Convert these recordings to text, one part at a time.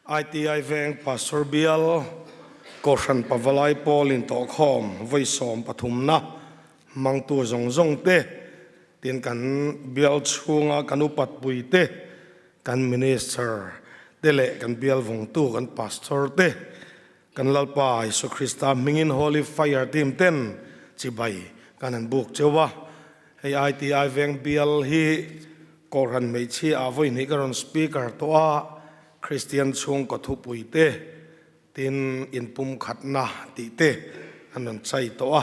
ITI Veng Pastor Bial Kohhran Pavalai Pawl Intawhkhawm vawi sawmpathumna hmangtu zawng zawng te, tin kan bial chhunga kan upatpui te, kan Minister te leh kan bial vawngtu kan Pastor te, kan Lalpa Isua Krista hmingin Holy Fire Team ten chibai kan han buk cheu a. Hei ITI Veng Bial hi Kohhran hmeichhia ah vawi hnih ka rawn speaker tawh a, Kristian chhungkaw thupui te, tin inpumkhatna tih te an rawn chai tawh a,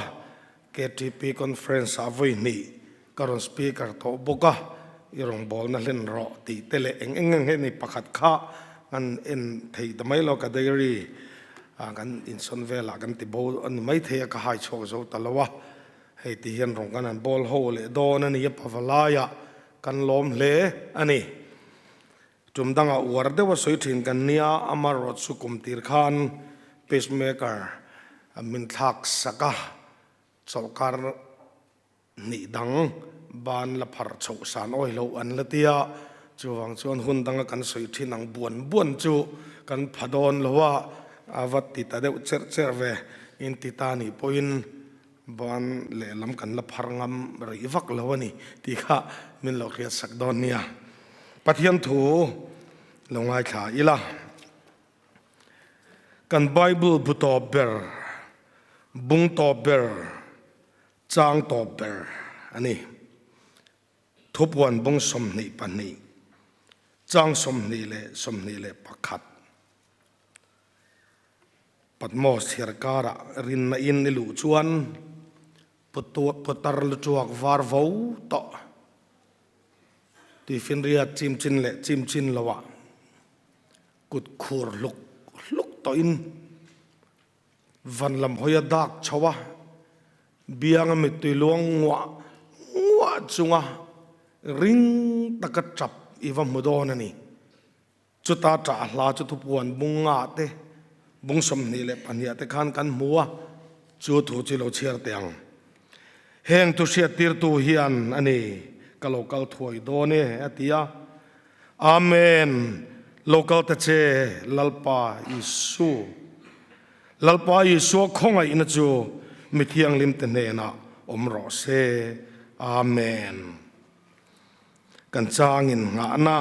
KTP conference ah vawi hnih ka rawn speaker tawh bawk a, i rawngbawlna hlen rawh tih te leh eng eng eng heni pakhat kha kan en thei ta mai lo, ka diary ah kan insawn velah kan ti bo a ni maithei a, ka hai chhuak zo ta lo a. Hei ti hian rawng kan han bawl ho leh dawn a ni a, pavalaiah kan lawm hle a ni. Tum dangah uar deuh a sawi thin kan nia, amarawh chu kum tir khan pacemaker min thlak sak a, chawlhkar hnih dang ban la phar chhoh san awi loh an la ti a, chuvang chuan hun danga kan sawi thin ang buan buan chu kan pha dawn lo a, a va ti ta deuh cherh cherh ve, inti ta nih pawhin Ban lehlam kan la phar ngam rih vak lo a ni tih kha min lo hriat sak dawn nia. Pathian thu lo ngaithla ila. Kan Bible bu tawp ber, bung tawp ber, chang tawp ber a ni. Thupuan bung 22, chang 20 le 21. Patmos thliar karah rinna in i luh chuan putar lu chuak var vo tawh tuifinriat chim chin leh chim chin loah kut khur hluk hluk tawhin van lam hawi a dak chho a, bianga mittui luang nguah nguah chunga ring taka tap i va hmu dawn a ni. Chuta ṭah hla chu thupuan bung nga te, bung 22 ah te khan kan hmu a, chu thu chu lo chhiar teh ang. Heng thu hriattirtu hian a ni, ka lo kal thuai dawn e, a ti a. Amen! Lo kal ta che, Lalpa Isu. Lalpa Isua khawngaihna chu mi thianghlimte hnenah awm rawh se. Amen! Kan changin nghahna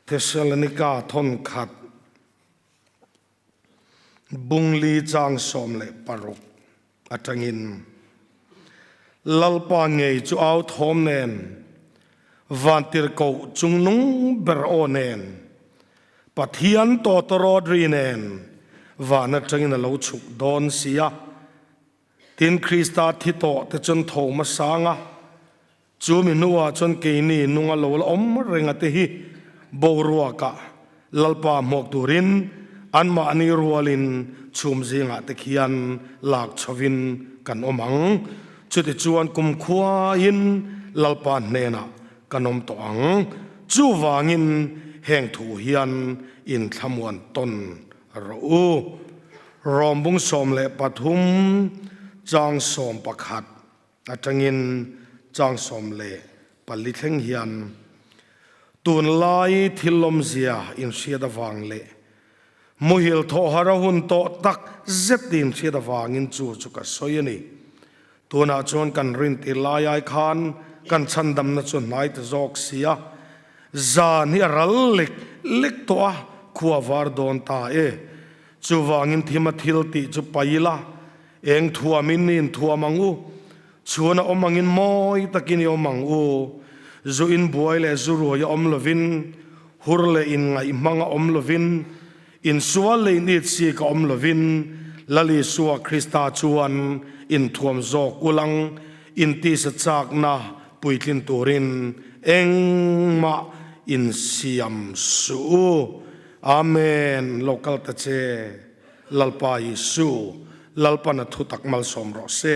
Thessalonika thawnkhat bungli chang 16 atangin Lalpa ngei chu au thawm nen, vantirhkoh chungnung ber aw nen, Pathian tawtawrawt ri nen van atangin a lo chhuk dawn si a. Tin, Krista thi tawh te chuan tho hmasang a, chu mi hnuah chuan keini nunga lo la awm renga te hi boruakah Lalpa hmuak turin anmahni rualin chhum zingah te khian lak chhovin kan awm ang. Chutichuan kumkhuain Lalpa hnenah kan awm tawh ang. Chuvangin heng thu hian inthlamuan tawn rawh u. Rom bung 13 chang 11 atangin chang 14 thleng hian tunlai thil lawmzia inhriat avang leh muhil thawhhar a hun tawh tak zet inhriat avangin chu chu ka sawi a ni. Tunah chuan kan rintir lai ai khan kan chhandamna chu hnai ta zawk si a, zan hi a ral lek lek tawh a, khua var dawn ta e. Chuvangin thima thil tih chu pai ila, eng thuamin ni inthuam ang u, chhun a awm angin mawi takin i awm ang u, zu inbuai leh zu ruai a awm lovin, hur leh inngaihhmang a awm lovin, insual leh initsik a awm lovin, Lal Isua Krista chuan inthuam zawk ulang, intisa chakna puitlin turin engmah insiam suh u. Amen lo kal ta che Lalpa Isu Lalpan a thu tak malsawm rawh se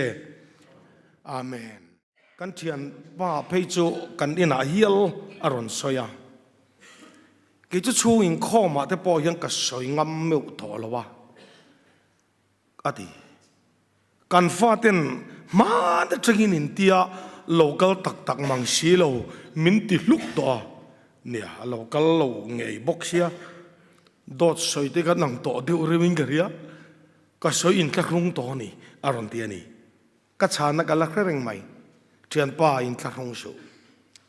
Amen. Kan thian pa phei chu kan inah hial a rawn sawi a, kei chu chhung inkhawmah te pawh hian ka sawi ngam meuh tawh lo a, a ti. Kan faten hma te tangin intia lo kal tak tak mang si lo min ti hluk tawh a, nia a lo kal lo ngei bawk sia. Dawt sawi te ka nang tawh deuh reuhin ka hria, ka sawi inthlahrung tawh a ni, a rawn ti a ni. Ka chhanna ka la hre reng mai, Thianpa inthlahrung suh,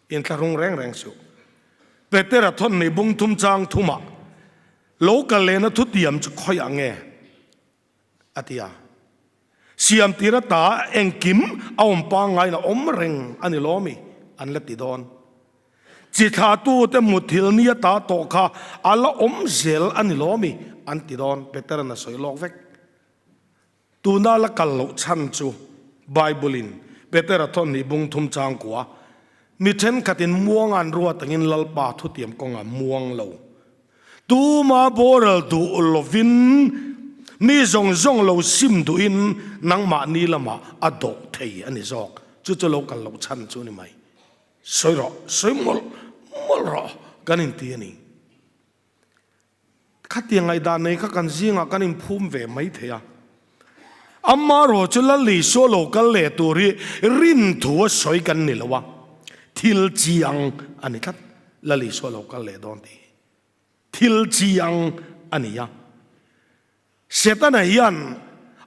inthlahrung reng reng suh. Petera thawn nei bung thum chang thumah lo kal lehna thutiam chu khawiah nge? a ti a. Siam tir ata engkim a awm pangngain a awm reng a ni lawmi an la ti dawn. Chi thlahtute muthil ni ata tawh kha a la awm zel a ni lawmi an ti dawn, Petera'n a sawi lawk vek. Tuna la kal loh chhan chu Bible-in Petera thawn hi bung thum chang kua mi thenkhatin muang an ruat angin Lalpa thutiam kawnga muang lo Tuma boral duh lovin mi zawng zawng lo sim duhin nangmahni lamah a dawh thei a ni zawk. Chu chu lo kal loh chhan chu a ni mai. Sawi rawh, sawi mawlh mawlh rawh kan inti a ni. Khatiang ngaihdan nei kha kan zingah kan inphum ve mai thei a. Amaherawh chu Lal Isua lo kal leh tur hi rin thu a sawi kan ni lo a, thil chiang a ni tlat. Lal Isua lo kal leh dawn tih hi thil chiang a ni a. Setana hian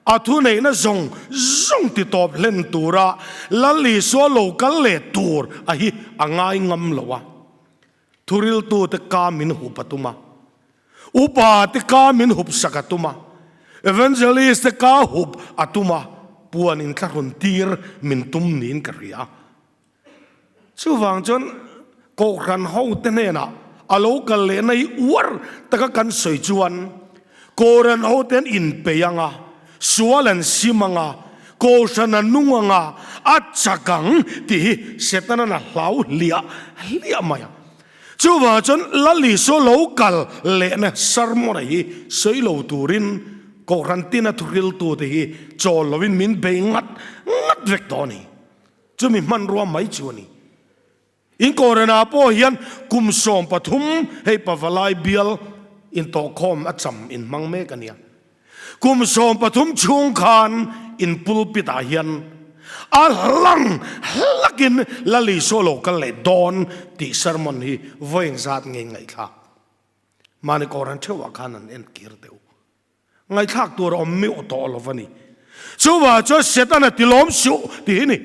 a thuneihna zawng zawng ti tawp hlen tura Lal Isua lo kal leh tur a hi a ngai ngam lo a. Thuriltute ka min hup a tum a, upate ka min hup sak a tum a, evangelist te ka hup a tum a, puan inthlahrun tir min tum niin ka hria. Chuvang chuan Kohhran hote hnenah a lo kal lehna hi uar taka kan sawi chuan Kohhran hote an inpeih ang a, sual an sim ang a, Kohhran a nung ang a, a chak ang tih hi Setana'n a hlau hliah hliah mai a. Chuvang chuan Lal Isua lo kal lehna sermon-a hi sawi lo turin Kohhran tina thuhriltute hi chawl lovin min bei ngat ngat vek tawh a ni. Chumi hmanrua mai chu a ni. In Kohhranah pawh hian kum 13 hei Pavalai bial intawhkhawm a cham in hmang mek a nia. Kum 13 chhung khan in pulpit ah hian a hlang hlakin Lal Isua lo kal leh dawn tih sermon hi vawi engzat nge ngaihthlak. Mahni Kohhran theuhah khan an en kir deuh. Ngaihthlak tur a awm meuh tawh lo va ni. Chuvah chuan Setana ti lawm suh tih hi ni.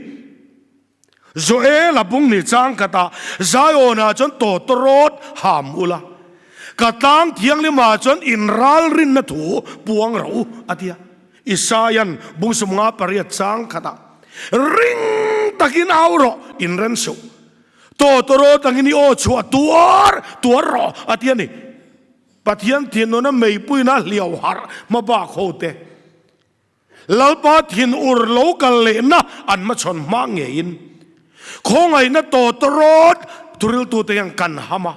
Joel-a bung ni chang khatah Zion-ah chuan tawtawrawt ham ula, ka tlang thianghlimah chuan inralrinna thu puang rawh u, a ti a. Isaia'n bung 58 chang khatah, Ring takin au rawh, inren suh. Tawtawrawt angin i aw chhuah tuar tuar rawh, a ti a ni. Pathian thinuna meipuina hliau harh hmabak ho te, Lalpa thinur lo kal lehna an hmachhawn hma ngeiin khawngaihna tawtawrawt thuriltute hian kan ham a,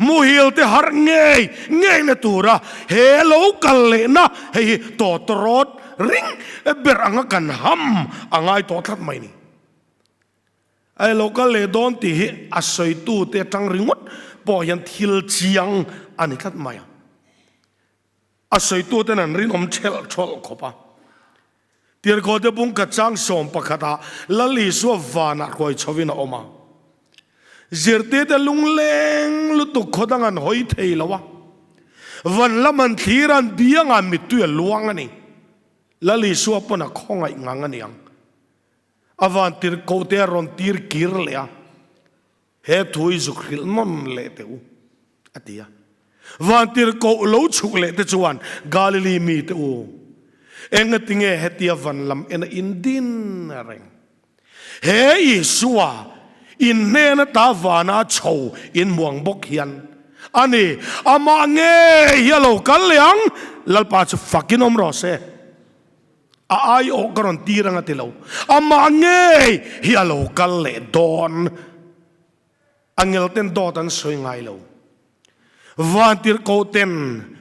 muhil te harh ngei ngeina tura he lo kal lehna hei hi tawtawrawt ring ber anga kan ham a ngai tawh tlat mai ni. Ai lo kal leh dawn tih hi a sawitute atang ringawt pawh hian thil chiang a ni tlat mai a. A sawituten an rinawm thelh thawlh khawp a. Tirhkohte bung khat chang sawm pakhatah Lal Isua vanah hruai chhovin a awm a. Zirtirte lungleng lutuk khaw dang an hawi thei lo a. Van lam an thlir a, an biangah mittui a luang a ni. Lal Isua pawn a khawngaih ngang a niang. A van tirhkoh te a rawn tir kir leh a, He thu i zuk hrilh nawn leh teh u, a ti a. Van tirhkoh lo chhuk leh te chuan, Galili mi te u, engatinge hetia van lam ena in din reng? He Isua in hnen ata vana chho in muang bawk hian a ni, amah ngei hi a lo kal leh ang, Lalpa chu fakin awm rawh se. A aiawh ka rawn tir ang a ti lo. Amah ngei hi a lo kal leh dawn. Angel ten dawt an sawi ngai lo. Vantirhkoh ten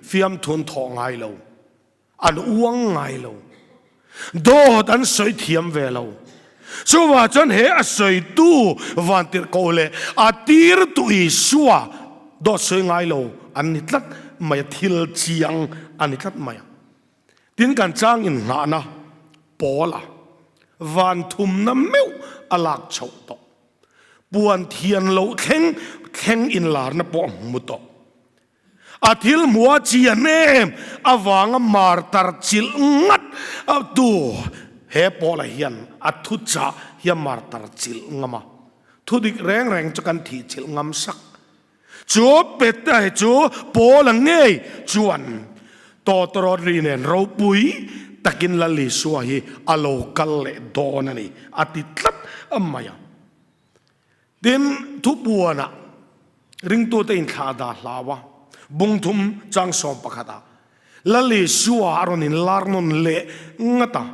fiamthu an thawh ngai lo. An uang ngai lo. Dawt an sawi thiam ve lo. Chuvah chuan he a sawitu vantirhkoh leh a tirtu Isua dawt sawi ngai lo an ni tlat mai a, thil chiang a ni tlat mai a. Tin kan chang inngahna Paula van thumna meuh a lak chhoh tawh. Puan thian loh thleng thleng inlarna pawh a hmu tawh. A thil hmuh a chian em avanga martar chilh ngat tu he Paula hian a thuchah hi a martar chilh ngam a. Thudik reng reng chu kan thih chilh ngam sak. Chu Peter chu Paula ngei chuan tawtawrawt ri nen ropui takin Lal Isua hi a lo kal leh dawn a ni a ti tlat mai a. Tin, thupuanah ringtute inthlah dah hlau a, bungthum chang 11 ah Lal Isua a rawn inlar nawn leh ngat a,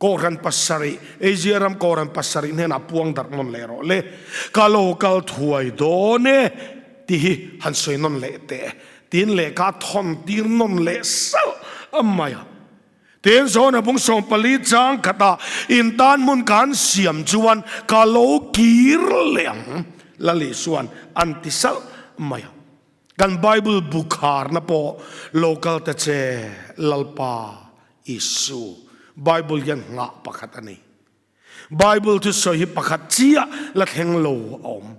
Kohhran pasarih, Asia ram Kohhran pasarih hnenah puang darh nawn leh rawh le, ka lo kal thuai dawn e tih hi han sawi nawn leh teh tiin lehkha a thawn tir nawn leh salh mai a. Tin, Zona bung 14 chang khatah in tan hmun ka han siam chuan ka lo kir leh ang, Lal Isua'n an ti salh mai a. Kan Bible bu kharna pawh lo kal ta che, Lalpa Isu. Bible hian nghah pakhat a nei. Bible thusawi hi pakhat chiah la thleng lo a awm.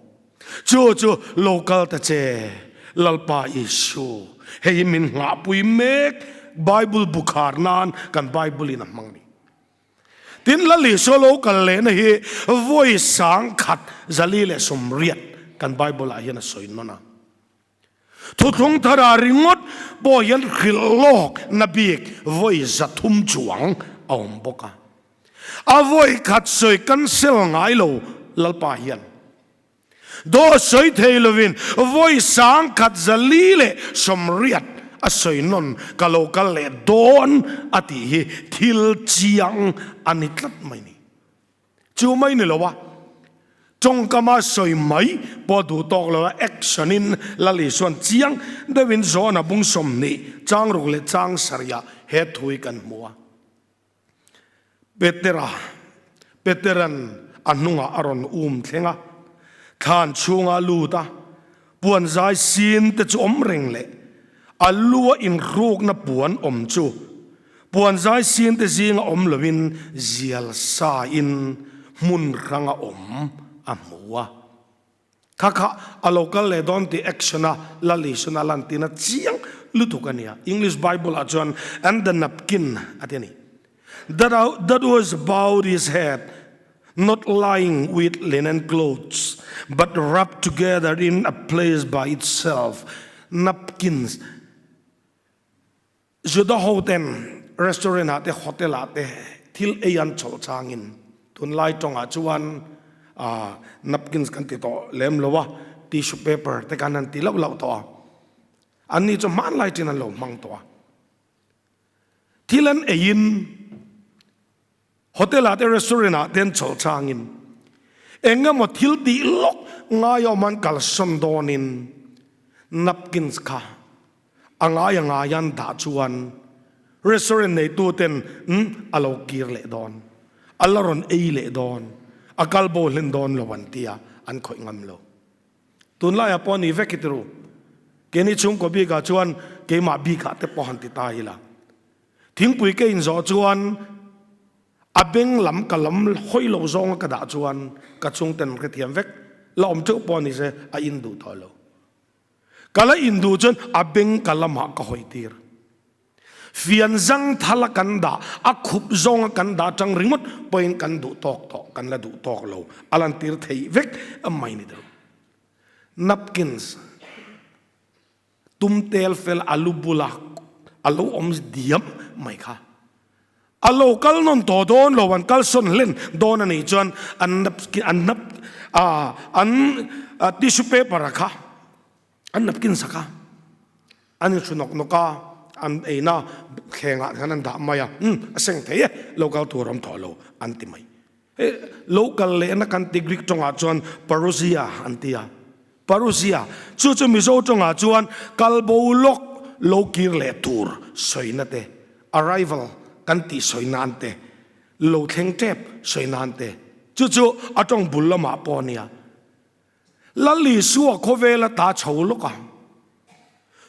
Chu chu lo kal ta che, Lalpa Isu. Hei hi min nghahpui mek, Bible bu khar nan kan Bible in a hmang a ni. Tin, Lal Isua lo kal lehna hi vawi 1088 kan Bible ah hian a sawi nawn a. Thuthlung thara ringawt pawh hian hrilh lawk na bik vawi 300 chuang a awm bawk a. A vawi khat sawi cancel ngai lo Lalpa hian dawt sawi thei lovin vawi 1080 a sawi nawn ka lo kal leh dawn a tih hi thil chiang a ni tlat mai ni. Chu mai ni lo a, tawngkama sawi mai pawh duh tawk lo a, action in Lal Isuan chiang deuhin John-a bung 20 chang ruk leh chang sarih he thu hi kan hmu a. Petera, Peteran a hnungah a rawn um thleng a, thlan chhungah a lut a, puan zai sin te chu awm reng leh a lu a inhrukna puan awm chu Puan zai sin te zinga awm loin zial sa in hmun hranga awm a hmu a. Kha kha a lo kal leh dawn tih action a Lal Isuan a lantin a chiang lutuk a nia. English Bible ah chuan and the napkin a ti a ni. That that was about his head not lying with linen clothes but wrapped together in a place by itself. Napkins. Juda hoten restaurant ah te hotel ah te thil ei an chawlh changin tunlai tawngah chuan napkins kan ti tawh lem lo a, tissue paper te khan an ti lauh lauh tawh a, anni chu hmanlai chin an lo hmang tawh a. Thil an eiin Hotel ah te restaurant ah te an chawlh changin eng emaw thil tih lawk ngai awm an kalsawn dawnin napkins kha a ngai a ngai an dah chuan restaurant neitu ten a lo kir leh dawn, a la rawn ei leh dawn, a kal bo hlen dawn lo an tia an khawih ngam lo. Tunlaiah pawh a ni vek i ti ru. Keini chhungkaw bikah chuan keimah bikah te pawh han ti ta ila. Thingpui ka inzawh chuan a beng lam ka lam hawi lo zawnga ka dah chuan ka chhungten ka thiam vek, la awm teuh pawh ni se a in duh tawh lo. Ka la in duh chuan a beng ka lamah ka hawi tir. Fian zang thala kan dah, a khup zawnga kan dah tang ringawt pawhin kan duh tawk tawh, kan la duh tawk lo. A lantir thei vek mai ni deuh. Napkins. Tum tel fel a lu bula a lo awm diam mai kha. A lo kal nawn tawh dawn lo, an kal sawn hlen dawn a nih chuan an an nap an tissue paper a kha an napkin sak a, an inhru nawk nawk a, an eina thlengah khan an dah mai a, umm a seng thei e, lo kal tur awm tawh lo an ti mai. He lo kal lehna kan ti Greek tawngah chuan parousia an ti a. Parousia, chu chu Mizo tawngah chuan kal bo lawk lo kir leh tur sawina te, arrival kan tih sawi nan te, lo thleng tep sawi nan te, chu chu a tawng bul lamah pawh a nia. Lal Isua khawvela ta chho lawk a,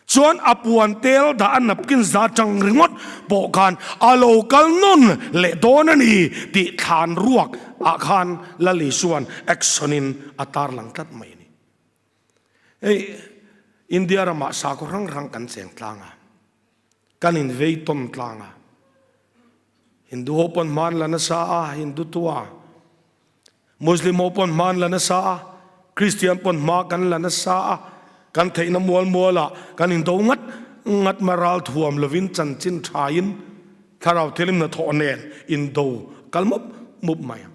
chuan a puan tel dah a napkin za tang ringawt pawh khan a lo kal nawn leh dawn a ni tih thlan ruak ah khan Lal Isua'n action in a tarlang tlat mai a ni. Hei. India ramah sakhaw hrang hrang kan cheng tlang a, kan invei tawn tlang a. Hindu ho pawn hman la nasa a, Hindu tua Muslim ho pawn hman la nasa a, Kristian pawn hma kan la nasa a, kan theihna mual mualah kan indo ngat ngat ma ral thuam lovin chanchin thain thlarau thilim hnathawh nen indo kal mup mup mai a.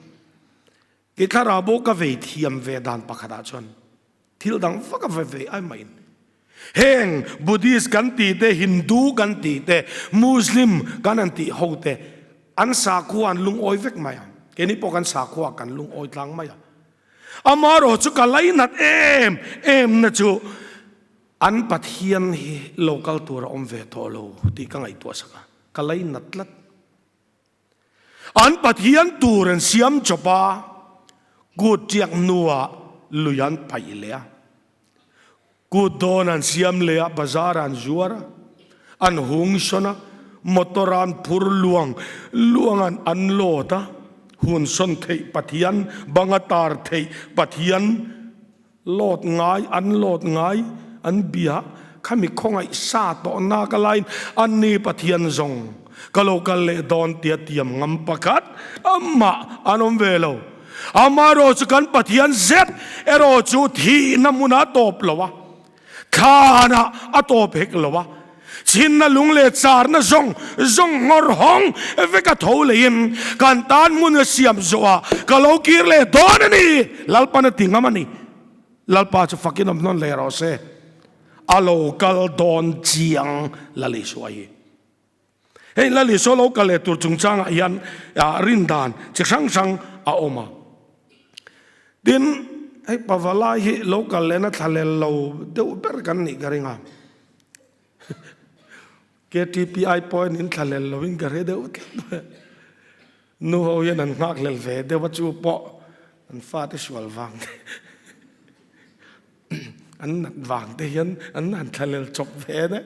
Kei thlarau pawh ka vei thiam ve dan pakhatah chuan thil dang vak a ve ai maiin heng Buddhist kan tih te, Hindu kan tih te, Muslim kan han tih ho te an sakhua an lungawi vek mai a, keini pawh kan sakhua kan lungawi tlang mai a. Amaherawh chu ka lainat em em na chu an Pathian hi lo kal tur a awm ve tawh lo tih ka ngaihtuah sak a, ka lainat tlat. An Pathian tur an siam chawp a, kut tiak hnuah lui an paih leh a, kut dawn an siam leh a, bazar an zuar a, an hung sawn a, motor an phur luang luang an an load a, hun sawn theih Pathian, banga tar theih Pathian load ngai an load ngai an bia khami khawngaih sa tawh nak a laiin anni Pathian zawng ka lo kal leh dawn tia tiam ngam pakhat amah an awm ve lo. Amaherawh chu kan Pathian zet erawh chu thihna hmunah a tawp lo a, thlanah a tawp hek lo a, chhinna lung leh charna zawng zawng nghawr hawng vek a tho leiin kan tan hmun a siam zawhah ka lo kir leh dawn a ni, Lalpan a ti ngam a ni. Lalpa chu fakin awm hnawn leh rawh se, a lo kal dawn chiang Lal Isua hi. Hei Lal Isua lo kal leh tur chungchangah hian rindan chi hrang hrang a awm a. Tin, hei Pavalai hi lo kal lehna thlalel lo deuh ber kan nih ka ring a. KTPI pawhin in thlalel lovin ka hre deuh tlat. Nu ho hian an nghakhlel ve deuh a, chu pawh an fate sual vang te an nat vang te hian an han thlalel chawp ve deuh.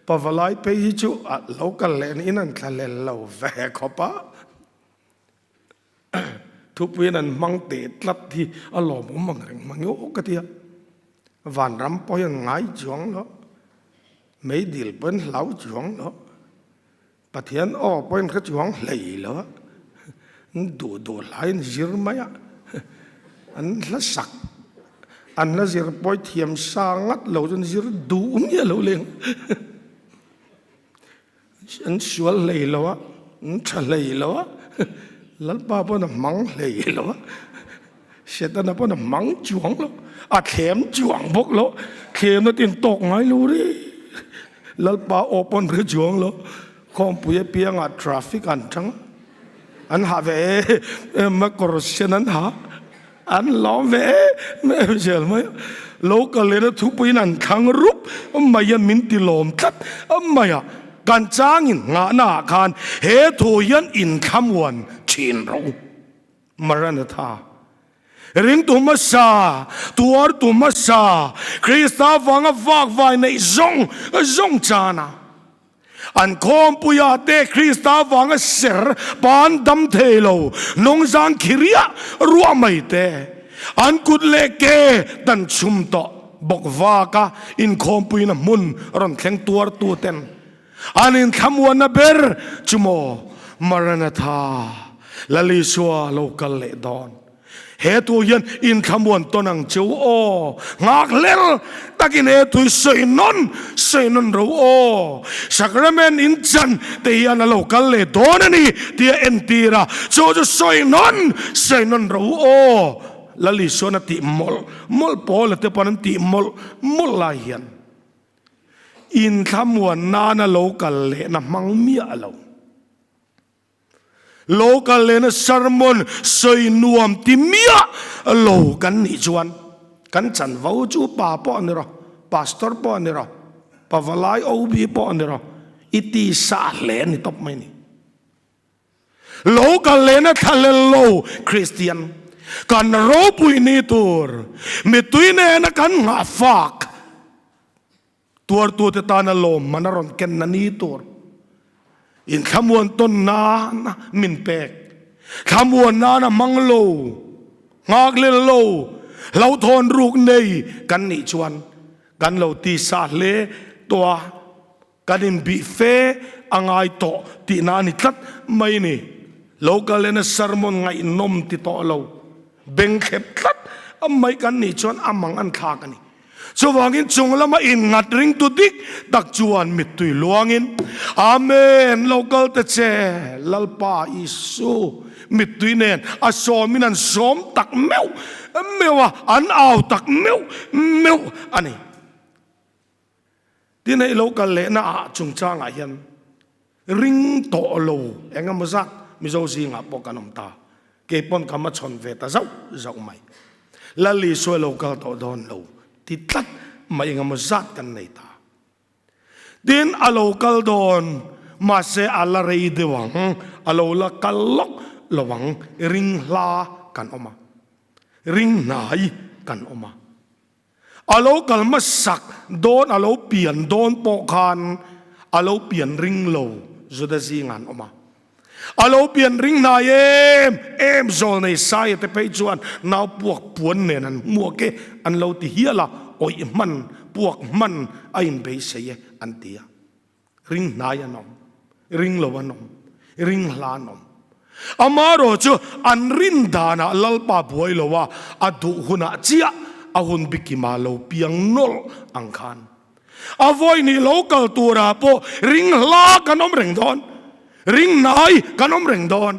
Pavalai phei hi chu a lo kal leh niin an thlalel lo ve khawp a. Thupuiin an hmang teh tlat hi a lawmawm ang reng hmang emaw ka ti a, vanram pawh hian ngai chuang lo, meidil pawhin hlau chuang lo, Pathian aw pawhin hre chuang hlei lo a, an duh duh hlaiin zir mai a, an hla sak an hla zir pawh hi thiam sa ngat lo chuan zir duh miah lo leng. An sual hlei lo a, an tha hlei lo a, Lalpa pawn a hmang hlei lo a, Setana pawn a hmang chuang lo, a thlem chuang bawk lo, thlemna tin tawk ngai lo ri, Lalpa aw pawn ri chuang lo, khawmpui apiangah traffic an tang a, an ha ve em a, kawr sen an ha. An lawm ve em em zel mai a, lo kal lehna thupuiin an thlang rup mai a, min ti lawm tlat mai a, kan changin nghahna ah khan he thu hian inthlamuan thin ro. Maranatha, ringtu hmasa, tuartu hmasa, Krista vanga vakvai neih zawng zawng chana An khawmpuia te Krista vanga ser pan dam thei lo nungzang khiriah ruah mai te, an kut leh ke dan chhum tawh bawk vaka inkhawmpuina hmun rawn thleng tuartu ten an inthlamuanna ber chu maw Maranatha, Lal Isua lo kal leh dawn. He thu hian inthlamuan tawn ang cheu aw, nghakhlel takin he thu hi sawi nawn sawi nawn ro aw. Sacrament inchan te hian a lo kal leh dawn a ni tih a entir a, chu chu sawi nawn sawi nawn ro aw. Lal Isuan a tih mawlh mawlh Paula te pawn an tih mawlh mawlh lai hian inthlamuan nana lo kal lehna hmang miah lo. Lo kal lehna sermon sawi nuam ti miah lo kan nih chuan kan chanvo chu pa pawh a ni rawh, pastor pawh a ni rawh, pavalai OB pawh a ni rawh, i ti sa hle a ni tawp mai ni. Lo kal lehna thlalel lo Kristian kan ropui ni tur mittui nena kan nghah fak Tuartute tana lawmman a rawn kenna ni tur inthlamuan tawn nana min pek, thlamuan nana hmang lo, nghakhlel lo, hlauhthawn ruk nei kan nih chuan. Kan lo tisa hle tawh a, kan inbih fe a ngai tawh tihna a ni tlat mai ni. Local ena sermon ngaihnawm ti tawh lo, beng thlep tlat mai kan nih chuan a mang an thlak a ni. Chuvangin chung lama innghat ringtu dik tak chuan mittui luangin, Amen, lo kal ta che, Lalpa Isu mittui nen a sawmin an sawm tak meuh meuh a, an au tak meuh meuh a ni. Tin, hei lo kal lehna ah chungchangah hian ring tawh lo eng emaw zat Mizo zingah pawh kan awm ta. Kei pawn ka hmachhawn ve ta zauh zauh mai. Lal Isua lo kal tawh dawn lo ti tlat mai eng emaw zat kan nei ta. Tin, a lo kal dawn mahse a la rei deuh ang, a lo la kal lawk lo ang, ring hla kan awm a, ring hnai kan awm a. A lo kal hmasak dawn, a lo pian dawn pawh khan a lo pian ring lo Juda zingah an awm a. A lo pian ring hnai em em zawlnei Saia te phei chuan nau puak puan nen an hmuak e an lo ti hial a, awih hman, puak hman a inbeisei e an ti a. Ring hnai an awm, ring lo an awm, ring hla an awm. Amaherawh chu an rin danah Lalpa buai lo a, a duh hunah chiah a hun bikima lo piang nawlh ang khan. A vawinih lo kal turah pawh ring hla kan awm reng dawn, ring hnai kan awm reng dawn.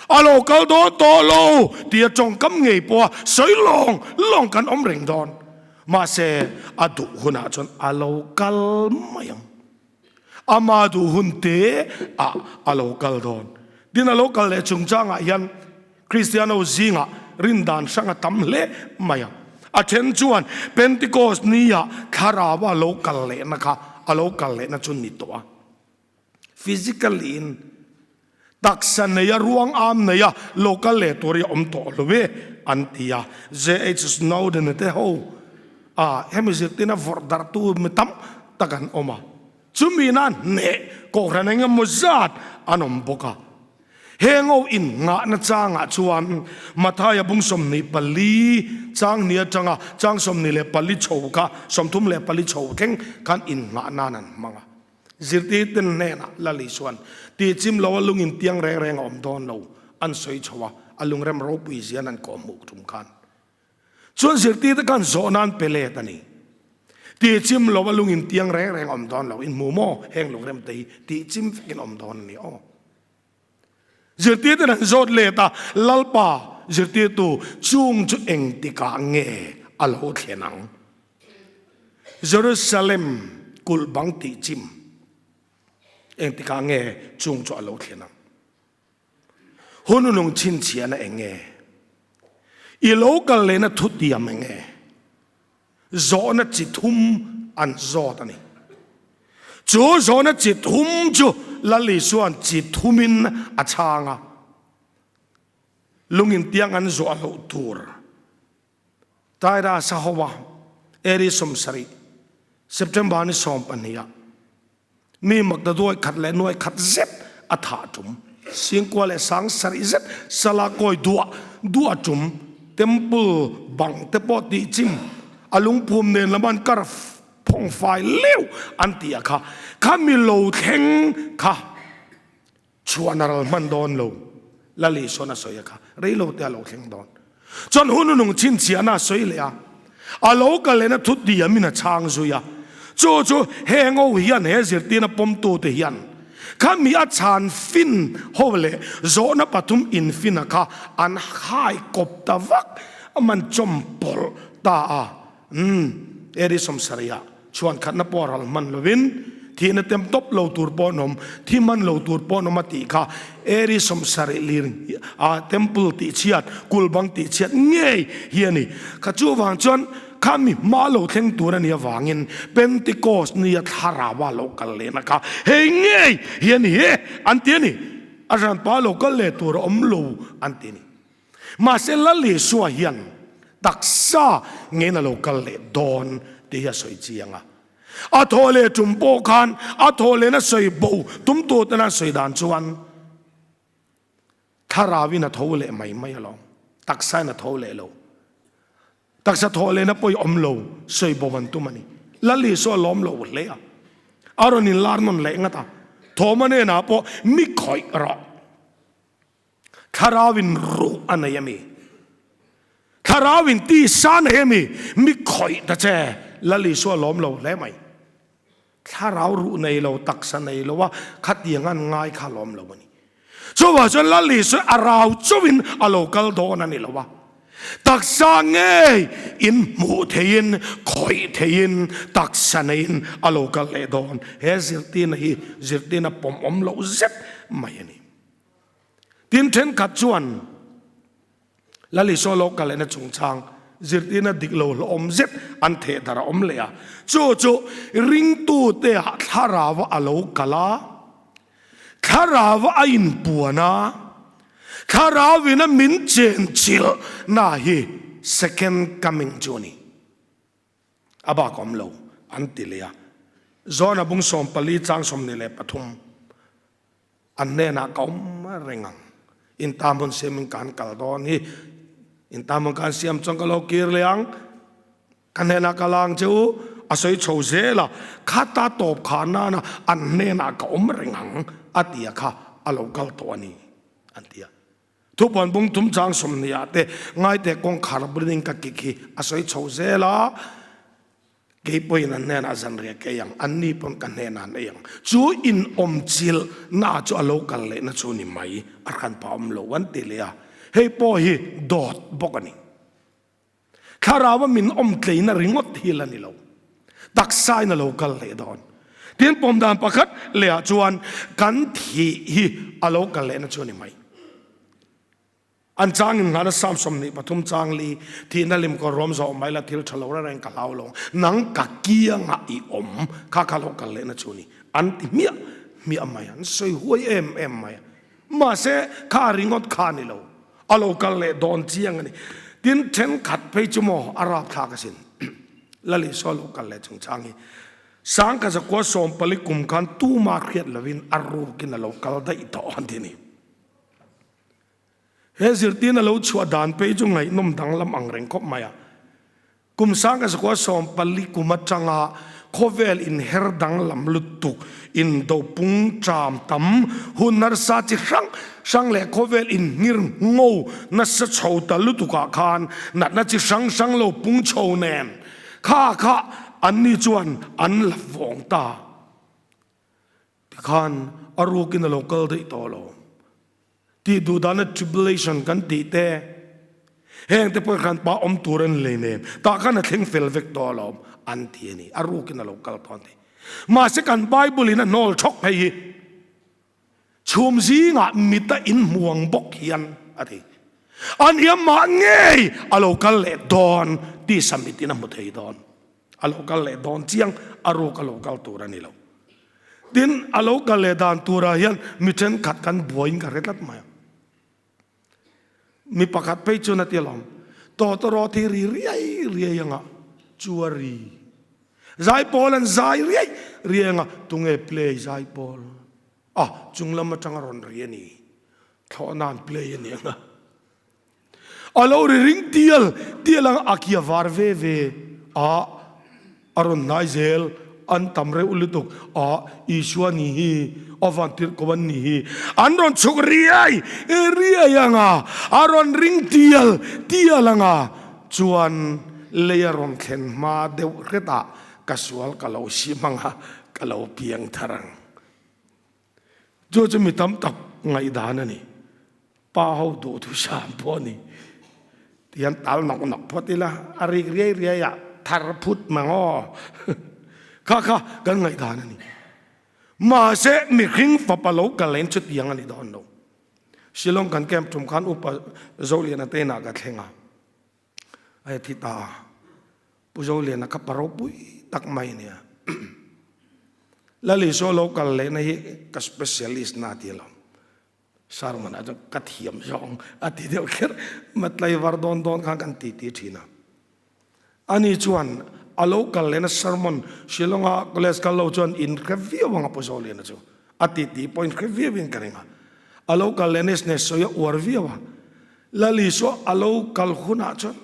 A lo kal dawn tawh lo tia tawngkam ngei pawha sawi lawng lawng kan awm reng dawn. Mahse, a duh hunah chuan a lo kal mai ang. Ama duh hun te ah a lo kal dawn. Tin, a lo kal leh chungchangah hian Kristiano zingah rindan hrang a tam hle mai a. A then chuan Pentecost nia thlarau a lo kal lehna kha a lo kal lehna chu ni tawh a. Physically in taksa neia ruang am neia lo kal leh tur hi a awm tawh lo e an ti a. JH Snowden te ho a hemi zirtirna vawrh darhtu mi tam tak an awm a. Chumi na hneh kohhran eng emaw zat an awm bawk a. Heng ho innghahna changah chuan Mathaia bung 24 chang hnih atanga chang 24 chho kha 34 chho thleng khan innghah nan an hmang a. Zirtirten hnenah Lali chuan tih chim lo a lungin tiang reng reng a awm dawn lo an sawi chho a, a lungrem ropui zian an kawh hmuh tum khan chuan zirtirte khan zawh nan pe let a ni. Tih chim lo a lungin tiang reng reng a awm dawn lo, in hmu maw heng lungrem te hi tih chim vekin a awm dawn a ni aw. Zirtirten an zawt let a, Lalpa, zirtirtu chung chu engtikah nge a lo thlen ang? Jerusalem kulh bang tih chim engtikah nge chung chu a lo thlen ang? Hun ulung chhinchhiahna eng nge? I lo kal lehna thutiam eng nge? Zawhna chi thum an zawt a ni. Chu zawhna chi thum chu Lal Isua'n chi thumin a chhang a, lungin tiang an zuah loh tur. Taira Sahowa, Eri 70, September ni 12 ah mi maktaduai khat leh nuai khat zet a thah tum. Singkua leh sang sarih zet sala kawi duah duah tum. Temple bang te pawh tih chim a lungphum nen lam an kar phawng fai leuh an tih a kha. Kha mi lo thleng kha Chhuan a ral hman dawn lo. Lal Isuan a sawi a kha, rei lo te a lo thleng dawn. Chuan hun nung chhinchhiahna a sawi leh a, a lo kal lehna thu diamin a chhang zui a. Chu chu heng ho hian he zirtirna pawmtute hian khami a chhan fin ho leh zawhna pathum infina kha an hai kawp ta vak a man chawmpawlh ta a. Umm, Eri 70 ah chhuan khatna pawh a ral hman lovin thihna tem tawp lo tur pawh an awm, thi hman lo tur pawh an awm a tih kha Eri 70 lir a temple tih chhiat, kulh bang tih chhiat ngei hi a ni. Kha chuvang chuan kha mi hma lo thleng tur a nih avangin Pentecost nia thlarau a lo kal lehna kha hei ngei hi a ni e an ti a ni. A hranpa lo kal leh tur a awm lo an ti a ni. Mahse Lal Isua hian taksa ngein a lo kal leh dawn tih hi a sawi chiang a. A thawh leh tum pawh khan a thawh lehna sawi bo tum tur tena an sawi dan chuan thlarauin a tho leh mai mai alawm, taksain a tho leh lo. Taksa thawh lehna pawh i awm lo, sawi bo an tum a ni. Lal Isua lawm lo hle a. A rawn inlar nawn leh ngat a. Thawma hnenah pawh mi khawih rawh. Thlarau in ruh a nei a mi? Thlarau in tisa a nei a mi? Mi khawih ta che. Lal Isua lawm lo hle mai. Thlarau ruh nei lo, taksa nei lo a khatiang an ngai kha lawm lo a ni. Chuvang chuan Lal Isua a rau chauhin a lo kal dawn a ni lo a. Taksa ngei in hmuh theihin, khawih theihin, taksa neiin a lo kal leh dawn. He zirtirna hi zirtirna pawmawm loh zet mai a ni. Tin, thenkhat chuan Lal Isua lo kal lehna chungchang zirtirna dik lo hlawhawm zet an theh darh a awm leh a. Chu chu ringtute-ah thlarau a lo kal a, thlarau a inpuan a, thlarauin a min chenchilh na hi second coming chu a ni. A bak awm lo an ti leh a. John-a bung 14 chang 23. An hnenah ka awm reng ang. In ta hmun siamin ka han kal dawn hi. In ta hmun ka han siam chuan ka lo kir leh ang. Ka hnenah ka la ang che u. A sawi chho zel a, khata tawp kha nana an hnenah ka awm reng ang a ti a kha a lo kal tawh a ni an ti a. Thupuan bung thum chang 20 ah te ngaite kawngkhar bulin ka kik hi a sawi chho zel a. Kei pawhin an hnenah zanriah ka ei ang, anni pawn ka hnenah an ei ang. Chu inawmchilh na chu a lo kal lehna chu ni mai, a hranpa awm lo an ti leh a. Hei pawh hi dawt bawk a ni. Thlarau a min awm tleina ringawt hi la ni lo. Taksain a lo kal leh dawn. Tin, pawm dan pakhat lehah chuan kan thih hi a lo kal lehna chu a ni mai. An chang in nghana Psalm 23 chang li, Thihna lim kawr ruam zawh mai la thil tha lo reng reng ka hlau lo, nang ka kiangah i awm, kha kha lo kal lehna chu ni. An ti hmiah hmiah mai a, an sawi huai em em mai a. Mahse, kha ringawt kha ni lo, a lo kal leh dawn chiang a ni. Tin, thenkhat phei chu maw a rapthlak asin. Lal Isua lo kal leh chungchang hi Sangkazakua 14 kum khan tuma hriat lovin a rukin a lo kal daih tawh an ti a ni. He zirtirna lo chhuah dan phei chu ngaihnawm danglam ang reng khawp mai a. Kum 1914 kum atanga khawvel inher danglam lutuk, indopung ṭam tam, hun harsa chi hrang hrang leh khawvel inhngir ngo nasa chho ta lutukah khan natna chi hrang hrang lo pung chho nen kha kha anni chuan an la vawng ta. Tikhan a rukin a lo kal daih tawh lo. Tih duh dana tribulation kan tih te, heng te pawh khan pa awm tur an lei nen, tah khan a thleng fel vek tawh alawm an ti a ni. A rukin a lo kal tawh an ti. Mahse kan Bible in a hnawl thawk phei hi chhum zingah mit a inhmuang bawk hian a ti. An hiam mah ngei a lo kal leh dawn tisa mitin a hmu thei dawn. A lo kal leh dawn chiang a ruk a lo kal tur a ni lo. Tin, a lo kal leh dan turah hian mi thenkhat kan buaiin ka hre tlat mai a. Mi pakhat phei chuan a ti alawm, Tawtawrawt hi ri riai riai anga chu a ri. Zaipawl an zai riai riai anga tunge play zaipawl? A, chung lam atanga rawn ri a ni. Thlawhna an play a ni anga. A lo ri ring tial tial ang a kia var ve ve a, a rawn hnai zel, an tam reuh lutuk a, Isua ni hi, a van tirh ko an ni hi, an rawn chhuk riai riai ang a, a rawn ring tial tial ang a, chuan lei a rawn thlen hma deuh hretah ka sual ka lo sim ang a, ka lo piang thar ang. Chu chu mi tam tak ngaihdan a ni. Pa ho duh thu sam pawh a ni. Tihian tal nawk nawk phawt ila, a rik riai riai ah thar phut mang aw. Kha kha kan ngaihdan a ni. Mahse mihring fapa lo kal in chutiang a ni dawn lo. Shillong kan camp tum khan Upa Zoliana te inah ka thleng a. A thi ta a. Pu Zoliana kha pa ropui tak mai a nia. Lal Isua lo kal lehna hi ka specialist na ti lo. Sermon ah chuan ka thiam zawng a ti deuh kher. Matlaivar dawn dawn khan kan titi thin a. Ani chuan a lo kal lehna sermon Shillong-a college kal lo chuan in hre viau ang a Pu Zoliana chu. A titi pawh in hre viau in ka ring a. A lo kal lehna hi sawi a uar viau a. Lal Isua a lo kal hunah chuan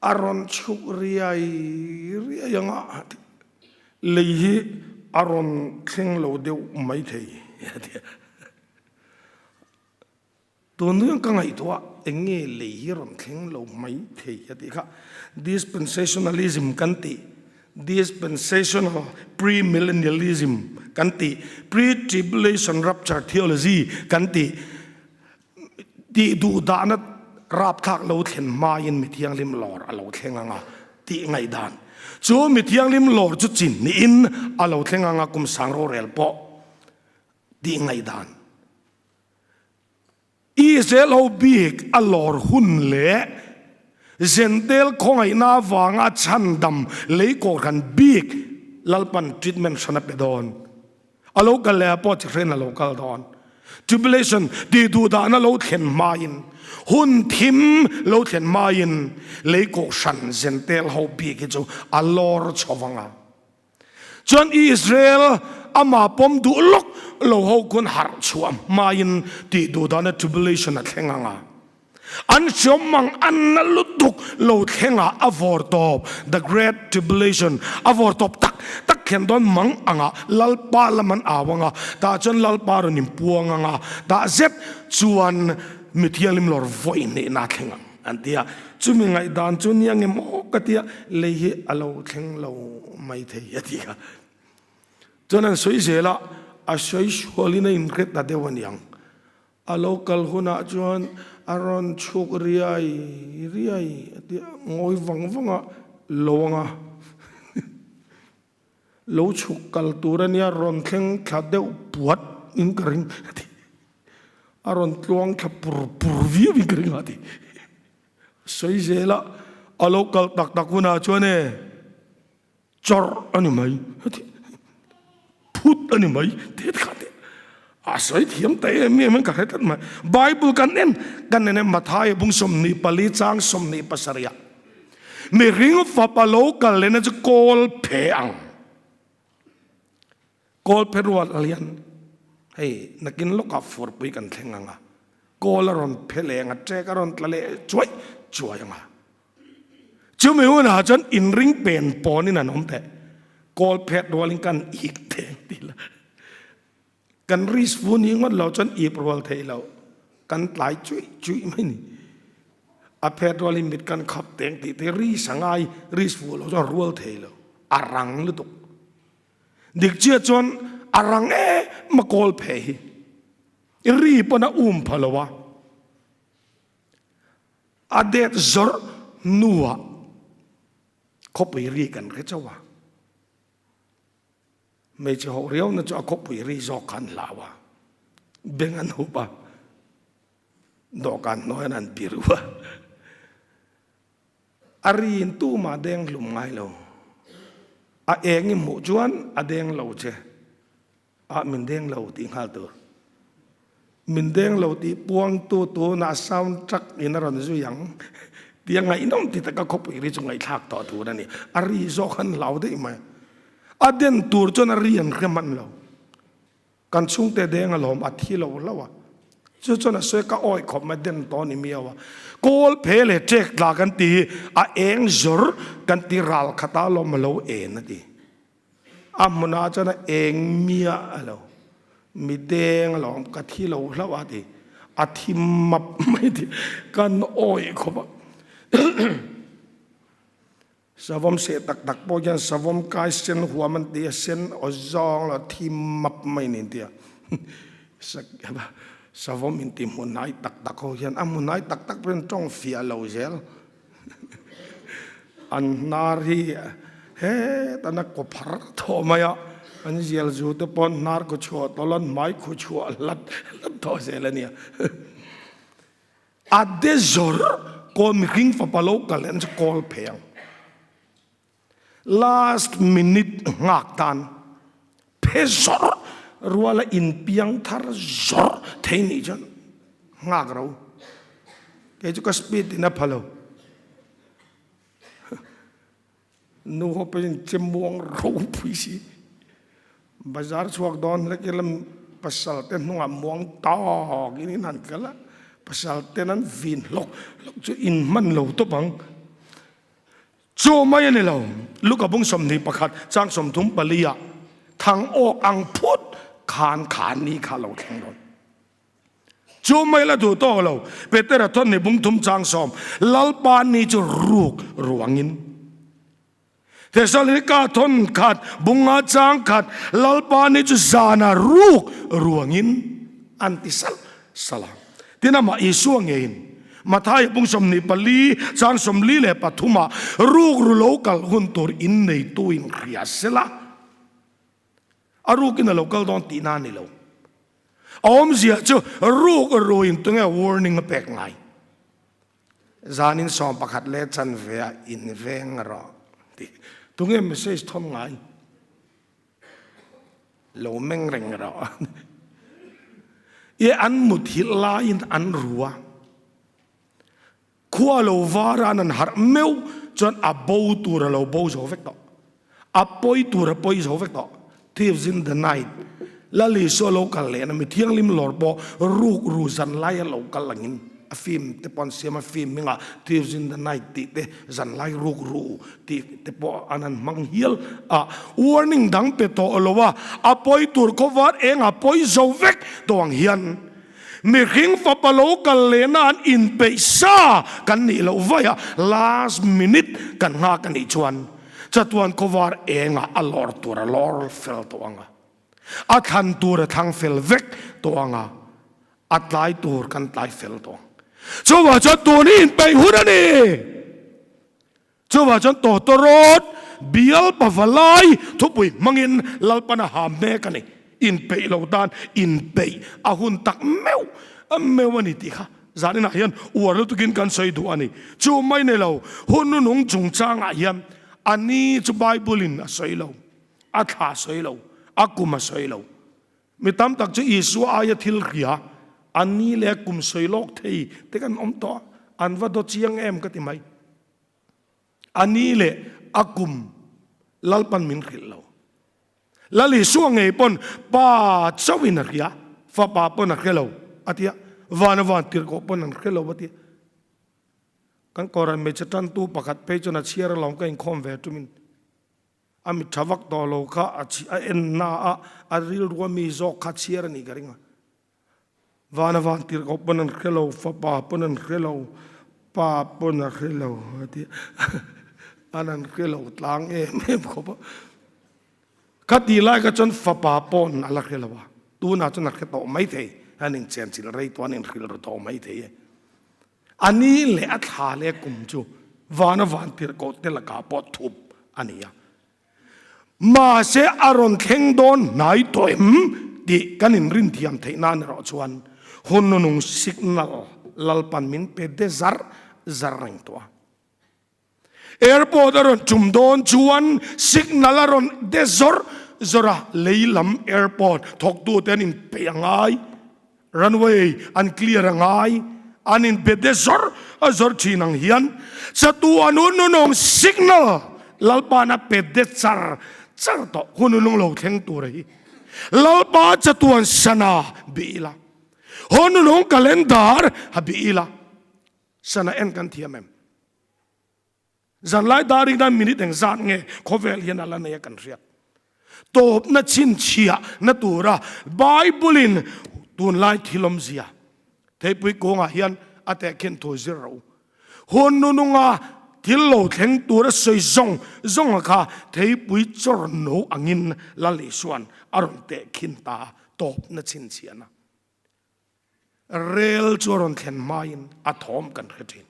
a rawn chhuk riai riai ang a. Lei hi a rawn thleng lo deuh maithei a ti a. Tun hian ka ngaihtuah eng nge lei hi rawn thleng lo maithei a tih kha. Dispensationalism kan tih, dispensational premillennialism kan tih, pre-tribulation rapture theology kan tih, Tih duhdahna rapthlak lo thlen hmain mi thianghlim lawr a lo thleng ang a tih ngaihdan chu mi thianghlim lawr chu chin niin a lo thleng ang a kum sang rorel pawh tih ngaihdan. Israel ho bik a lawr hun leh Zentel khawngaihna avanga chhandam lei kawhhran bik Lalpan treatment hran a pe dawn. A lo kal leh ah pawh chi hrein a lo kal dawn. Tribulation tih duhdahna lo thlen hmain, hun thim lo thlen hmain lei kawhhran Zentel ho bik hi chu a lawr chho vang a. Chuan Israel amah pawm duh lawk lo ho khuan harh chhuah hmain tih duhdahna tribulation a thleng ang a. An hriam mang an na lutuk lo thlengah a vawr tawp, the great tribulation, a vawr tawp tak tak thlen dawn mang angah Lalpa lam an au ang a, tah chuan Lalpa rawn inpuang ang a, tah zet chuan mi thianghlim lawr vawi hnehna a thleng ang an ti a. Chumi ngaihdan chu nia nge maw ka ti a, lei hi a lo thleng lo mai thei a ti a. Chuan an sawi zel a, a sawi sualin a inhret ta deuh a niang. A lo kal hunah chuan a rawn chhuk riai riai a ti a, ngawi vang vang a, lo anga lo chhuk kal tur a nia, rawn thleng thla deuh puat in ka ring a ti. A rawn tluang thla pur pur viau in ka ring a ti. Sawi zel a, a lo kal tak tak hunah chuan e, Chawrh a ni mai a ti. Phut a ni mai tih kha te a sawi thiam ta em em in ka hre tlat mai. Bible kan en kan en e Mathaia bung 24 chang 27 ah mihring fapa lo kal lehna chu kawl phe ang. Kawl phe rual lian hei nakin lawkah furpui kan thleng ang a kawl a rawn phe leh ang a ṭek a rawn tla leh chuai chuai ang a. Chumi hunah chuan inring pen pawnin an awm teh. Kawl phet rualin kan ip theng ti la. Kan risk fu ni ngawt lo chuan ip rual thei lo. Kan tlai chuih chuih mai ni. A phet rualin mit kan khap teng tih te risk a ngai, risk fu lo chuan rual thei lo. A rang lutuk. Dik chiah chuan a rang em a kawl phe hi. I ri pawn a um pha lo a. A det zawrh hnuah khawpui ri kan hre chauh a, hmeichhe hoh riauna chu a khawpui ri zawk kha an hlau a, beng an hup a, dawhkan hnuaiah an biru a, a riin tumah deng hlum ngai lo, a eng i hmuh chuan a deng lo che. Ah min deng lo tih nghal tur. Min deng lo tih puangtu tunah sound track in a rawn zui ang tia ngaihnawm ti taka khawpui ri chu ngaihthlak tawh tur a ni. A ri zawk an hlau daih mai. A den tur chuan a ri an hre hman lo. Kan chhungte deng alawm a thi lo hlauh a. Chu chuan a sawi ka awih khawp mai den tawh a ni miau a. Kawl phe leh ṭek tla kan ti hi a eng zawr kan ti ral khat a alawm a lo en a ti. A hmunah chuan a eng miah a lo, mi deng a lo awm, ka thi lo hlauh a ti, a thi map mai ti, kan awih khawp a. Savawm seh tak tak pawh hian savawm kai sen huam an ti a, sen aw zawng lo thi map mai niin ti a. Savawm inti hmunhnai tak tak ho hian a hmunhnai tak tak pawhin tawng fiah lo zel. An hnar hi hetana kaw phar tawh mai a, an zial zu te pawh an hnar kaw chhuah tawlh an hmai khaw chhuah hlat hlat tawh zel a nia. A de zawr kawl mihring fapa lo kal leh an chu kawl phei ang. Last minute nghak tan phe zawr ruala inpiang thar zawr thei nih chuan nghak ro. Kei chu ka speed in a pha lo. Nu ho pawhin che muang ropui si. Bazar chhuak dawn hlek ila pasal te hnungah muang tawk in in han kal a, pasal ten an vin hlawk hlawk chu in hman lo tawp ang. Chu mai a ni lo, Luka bung 21 chang 34 ah thang awk ang phut khan kha ni kha lo thleng dawn. Chu mai la duh tawk lo, Petera thawn ni bung thum chang sawm, Lalpa ni chu ruk ruangin. Thesalonika thawn khat bunga chang khat, Lalpa ni chu zana ruk ruangin an ti salh salh a. Tin amah Isua ngeiin Mathaia bung 24 chang 43 ah rukru lo kal hun tur in neitu in hria sela a rukin a lo kal dawn tihna a ni lo. A awmzia chu ruk ruin tunge warning a pek ngai. Zanin 11 leh chanve ah in veng rawh tih tunge message thawn ngai. Lo meng reng rawh. I an muthilh laiin an ru a, khua lo var a an han harh meuh chuan a bo tur a lo bo zo vek tawh. A pawi tur a pawi zo vek tawh. Thieves in the night. Lal Isua lo kal lehna mi thianghlim lawr pawh ruk ru zan lai a lo kal angin a film te pawh an siam a, film hmingah Thieves in the night tih te zan lai ruk ru tih te pawh an han hmang hial a, warning dang pe tawh lo a, a pawi tur khawvar eng a pawi zo vek tawh ang hian mihring fapa lo kal lehna an inpeih sa kan nih loh vaih a, last minute kan nghak a nih chuan chatuan khawvar engah a lawr tur a lawr fel tawh ang a, a thlan tur a thlang fel vek tawh ang a, a tlai tur kan tlai fel tawh ang. Chuvah chuan tun hi inpeih hun a ni. Chuvah chuan tawtawrawt bial pavalai thupui hmangin Lalpan a ha mek a ni. Inpeih lo tan inpeih a hun tak meuh meuh a ni tih kha zaninah hian uar lutukin kan sawi duh a ni. Chu mai ni lo, hun nunung chungchangah hian a ni chu Bible-in a sawi lo, a thla a sawi lo, a kum a sawi lo. Mi tam tak chu Isua aia thil hria, a ni leh a kum sawi lawk thei te kan awm tawh a, an va daw chiang em ka ti mai. A ni leh a kum Lalpan min hrilh lo. Lal Isua ngei pawn Pa chauhin a hria, Fapa pawn a hre lo a ti a, Vana van tirhkoh pawn an hre lo a ti a. Kan Kohhran hmeichhe tantu pakhat phei chuan a chhiar alawm ka inkhawm ve tumin a mit tha vak tawh lo kha a en na a, a rilru a mi zawk kha chhiar a nih ka ring a. Vana van tirhkoh pawn an hre lo, fapa pawn an hre lo, pa pawn a hre lo a ti a, an an hre lo tlang em em khawp a. Kha tih lai kha chuan fapa pawn a la hre lo a, tunah chuan a hre tawh mai thei, an inchen chilh rei tawh, an inhrilh ru tawh mai thei e. A ni leh a thla leh kum chu vana van tirhkoh te lakah pawh thup a ni a. Mahse a rawn thleng dawn hnai tawh em tih kan inrin thiam theih nan erawh chuan hun nunung signal Lalpan min pe de zar zar reng tawh a. Airport a rawn tum dawn chuan signal a rawn de zawr zawr a, lei lam airport thawktute an inpeih a ngai. Runway an clear a ngai, an in be de zawr a zawr thin ang hian chatuan hun nunawng signal Lalpa'n a pe de char char tawh hun nunung lo thleng tur hi Lalpa chatuan sana bih ila, hun nunung calendar ha bih ila, sana en kan thiam em? Zanlai dar ringdan minute engzat nge khawvel hian a la nei a kan hriat. Tawpna chhinchhiah na tura Bible-in tunlai thil awmzia theipui kawngah hian a tehkhin thu zir rawh u. Hun nununga thil lo thleng tura sawi zawng zawnga kha theipui chawr no angin Lal Isua'n a rawn tehkhin ta a, tawpna chhinchhiahna. Rel chu a rawn thlen hmain a thawm kan hre thin.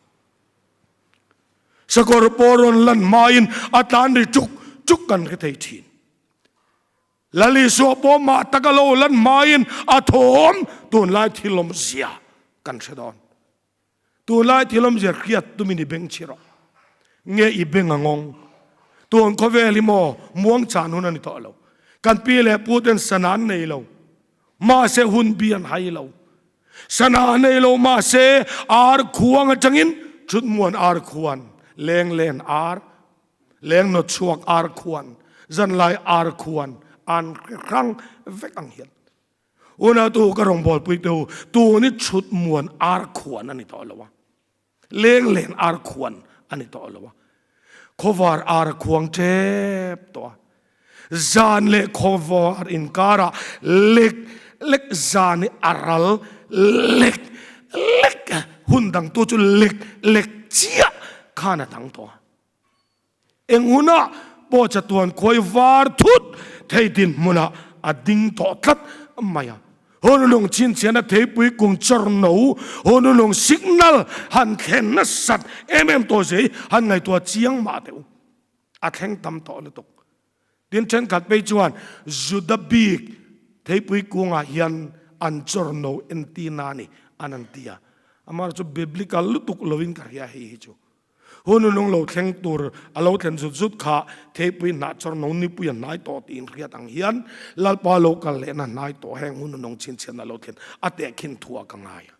Sakawr pawh a rawn lan hmain a tlan ri chuk chuk kan hre thei thin. Lal Isua pawh mah taka lo lan hmain a thawm tunlai thil awmzia kan hre dawn. Tunlai thil awmzia hriat tumin i beng chhi rawh. Nge i beng a ngawng? Tun khawvel hi maw muang chan hun a ni tawh lo. Kan pi leh pu ten sana an nei lo. Mahse hun bi an hai lo. Sana an nei lo mahse ar khuang atangin thutmuan ar khuan, leng len ar, leng nawt chhuak ar khuan, zanlai ar khuan an hrang vek ang hian. Unautu ka rawngbawlpui te u, tun hi chhut muan ar khuan a ni tawh lo a, leng len ar khuan a ni tawh lo a. Khawvar ar a khuang tep tawh a. Zan leh khawvar inkarah lek lek zan hi a ral lek lek hun dangtu chu lek lek chiah khan a dang tawh a. Eng hunah pawh chatuan khuai var thut thei dinhmunah a ding tawh tlat mai a. Hunlung chhinchhiahna theipui kung chawr no, hunlung signal han thlen nasat em em tawh zia hi han ngaihtuah chiang mah teh u. A thleng tam tawh lutuk. Tin thenkhat phei chuan Juda bik theipui kungah hian an chawr no entirna a ni an an ti a. Amaherawhchu biblical lutuk lovin ka hria hei hi chu. Hun lung lo thleng tur a lo thlen zut zut kha theipui hnah chawr no nipui a hnai tawh tiin hriat ang hian Lalpa lo kal lehna hnai tawh heng hun nung chhinchhiatna lo thlen a tehkhin thuah ka ngai a.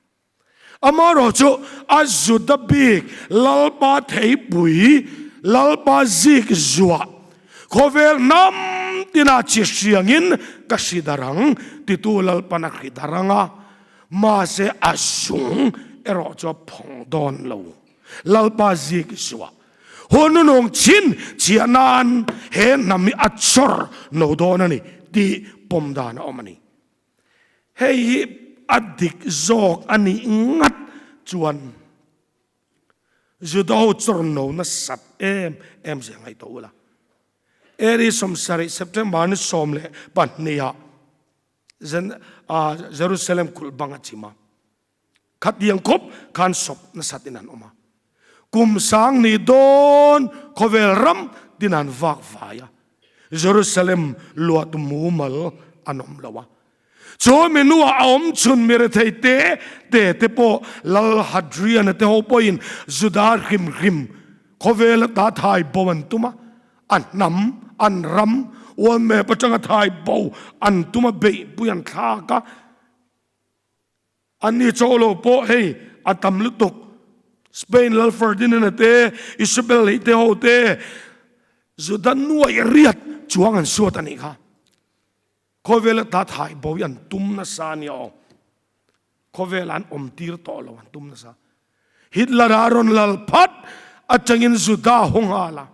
Amaherawhchu a Juda bik Lalpa theipui Lalpa zik zuah khawvel hnam tina chi hriangin ka hri dar ang titu Lalpan a hri dar ang a, mahse a zung erawh chu a phawng dawn lo. Lalpa zik zuah hun nung chin chhiah nan he hnam hi a chawr no dawn a ni tih pawm dan a awm a ni. Hei hi a dik zawk a nih ngat chuan Juda ho chawr no nasat em em zia ngaihtuah ula. Eri 70 September ni 12 ah Jerusalem kulh bang a chim a. Khatiang khawp khan sawp nasat in an awm a. Kum sang ni dawn khawvel ram tin an vak vai a. Jerusalem luah tu mumal an awm lo a. Chu mi nuah a awm chhun mi rethei te te te pawh Lal Hadrian-a te ho pawhin Juda hrim hrim khawvel ata thai bo an tum a. A hnam, an ram, world map atanga thai bo an tum a beihpui an thlak a. Anni chaw lo pawh hei a tam lutuk. Spain lal Ferdinand-a te, Isabel lei te ho te, Juda nuaih riat chuang an suat a nih kha. Khawvela ta thai bo hi an tum nasa a nia aw. Khawvela an awm tir tawh lo an tum nasa. Hitler-a a rawn lal phat atangin Juda haw nghal a.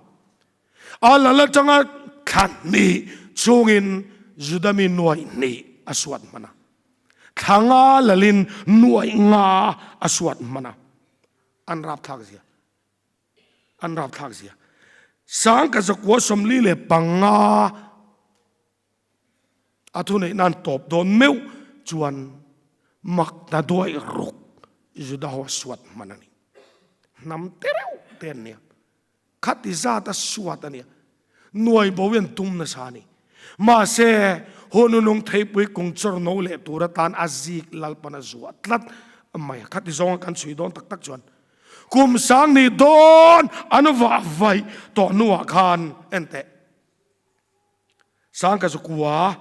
A lal atanga thla hnih chungin Juda mi nuaih hnih a suat hman a. Thla nga lalin nuaih nga a suat hman a. An rapthlak zia. An rapthlak zia. Sangka zakua 45 a thuneih nan tawp dawn meuh chuan mak ta duaih ruk Juda ho a suat hman a ni. Hnam te reuh te an nia. Khati zat a suat a nia. Nuai bo hian tum nasa a ni. Mahse, hununung theipui kung chawr no leh tur atan a zik Lalpan a zuah tlat mai a. Khati zawnga kan chhui dawn tak tak chuan kum sang nih dawn an vah vaih tawh hnuah khan enteh. Sangka zakua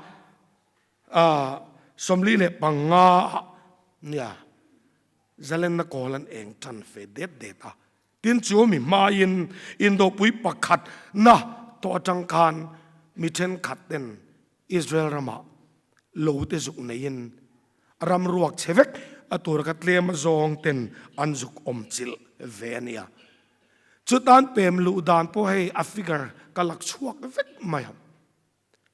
45 ah nia zalenna kawl an eng tan ve det det a. Tin chu mi hmaiin indopui pakhat na tawh atang khan mi thenkhat ten Israel ramah lo te zuk neiin ram ruak chhe vek a tur ka tlem azawng ten an zuk awm chilh ve a nia. Chutan pem luh dan pawh hei a figure ka lak chhuak vek mai ang.